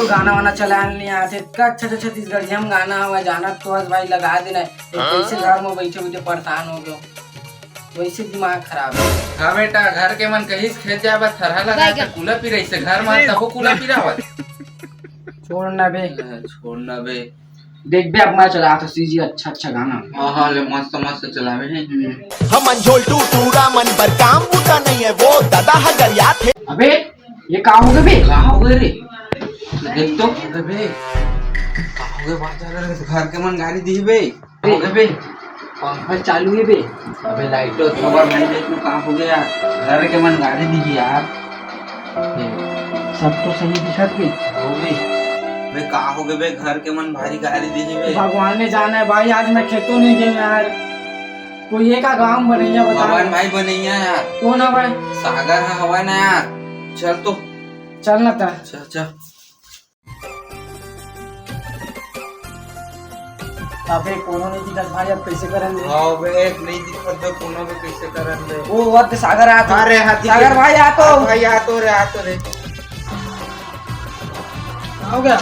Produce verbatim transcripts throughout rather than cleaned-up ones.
गाना वाना चलान नहीं आते, इतना अच्छा अच्छा छत्तीसगढ़िया में गाना हवा, जानत तो हस भाई, लगा देना। ये कैसे घर में बैठे बैठे परेशान हो गयो, वैसे दिमाग खराब है। हाँ बेटा, घर के मन कहिस खेत जाए बस थरहा लगा के कूला पी रही से घर में तबो कूला पी रहा। छोड़ ना बे। छोड़ ना बे। देख बे, अब मैं चला था सीजी अच्छा अच्छा गाना। हाँ हाँ, ले मस्त मस्त चलावे है। हमन झोलटू टूरा मन बर काम बुता नहीं है वो दादा हगरिया थे। अबे ये का हो गए बे? का हो गए रे? देख तो। अबे का हो गए? बात चल रहे घर के मन गाली दी बे। अबे बे, पंखा चालू है बे। अबे लाइट तो थोड़ा नहीं, देख तू का हो गया? घर के मन गाली दी यार। सब तो सही दिखत बे। हो बे। बे का हो गए बे? घर के मन भारी गाली दी बे। भगवान ने जाना है भाई, आज मैं खेतों नहीं गया यार। कोई एक गांव बनैया बता। हवन भाई बनैया यार। कौन है भाई? सागर है हवन है यार। चल तो। चल ना ता। चल चल। अबे कोनो नहीं दिखत भाई, अब कैसे करन रे? हाँ बे, नहीं दिखत बे कोनो बे, कैसे करन रे? वो वक्त सागर आ तो। अरे हाँ, सागर भाई आ तो। भाई आ तो रे, आ तो रे। का हो गया?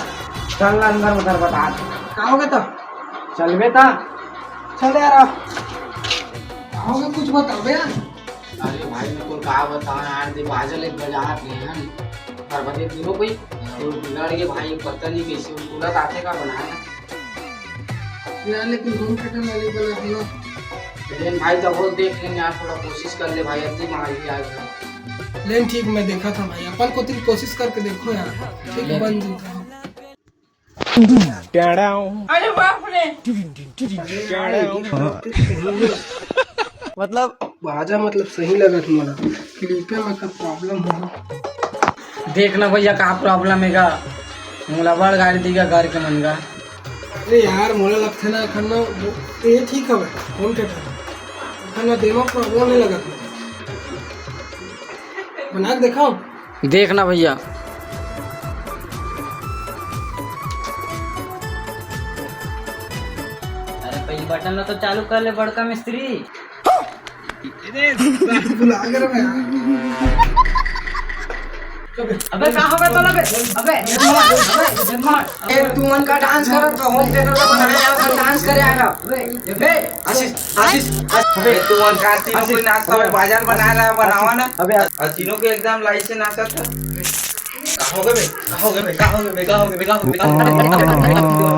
चल ना अंदर उधर बता। का हो गया तो? चल बे ता। चल यार आ। का हो गया, कुछ बता बे यार। अरे भाई, मैं को का बताऊं यार, दे बाजल एक बाजार गए हैं, हर बजे दिनों कोई तो बिगड़ गए भाई, पता नहीं कैसे उनको लत आते का बनाया। यार, लेकिन होम थिएटर वाली बना हम लोग। लेकिन भाई, तब वो देख लेंगे यार, थोड़ा कोशिश कर ले भाई, अति मार भी आएगा। लेकिन ठीक, मैं देखा था भाई, अपन को तिल कोशिश करके देखो यार, ठीक है, बन जाता है। अरे बाप रे। मतलब बाजा मतलब सही लगत मोला, क्लिपे में का प्रॉब्लम हो। देख ना भैया, का प्रॉब्लम है का? मोला बड़ गाड़ी दीगा घर के मन का। अरे यार, मोला लगथे ना, एखन ना वो, ये ठीक हवे, होम थिएटर। एखन ना देमा प्रॉब्लम नहीं लगत। बना के दिखाओ। देख ना भैया। अरे पहले बटन ला तो चालू कर ले बड़का मिस्त्री। बुला के रखा यार। अबे का हो गया तोला बे? अबे जन्मार, अबे जन्मार। ए तू मन का डांस करत हो, होम थिएटर का बनाया है, अपन डांस करे आएगा। अबे ए, आशीष, आशीष, आशीष, अबे तू मन का तीनों कोई नाश्ता में बाजार बना रहा है, बनावा ना। अबे और तीनों के एकदम लाइट से नाश्ता था। का हो गए बे? का हो गए बे? का हो गए बे? का हो गए बे? का हो गए बे? का हो गए बे?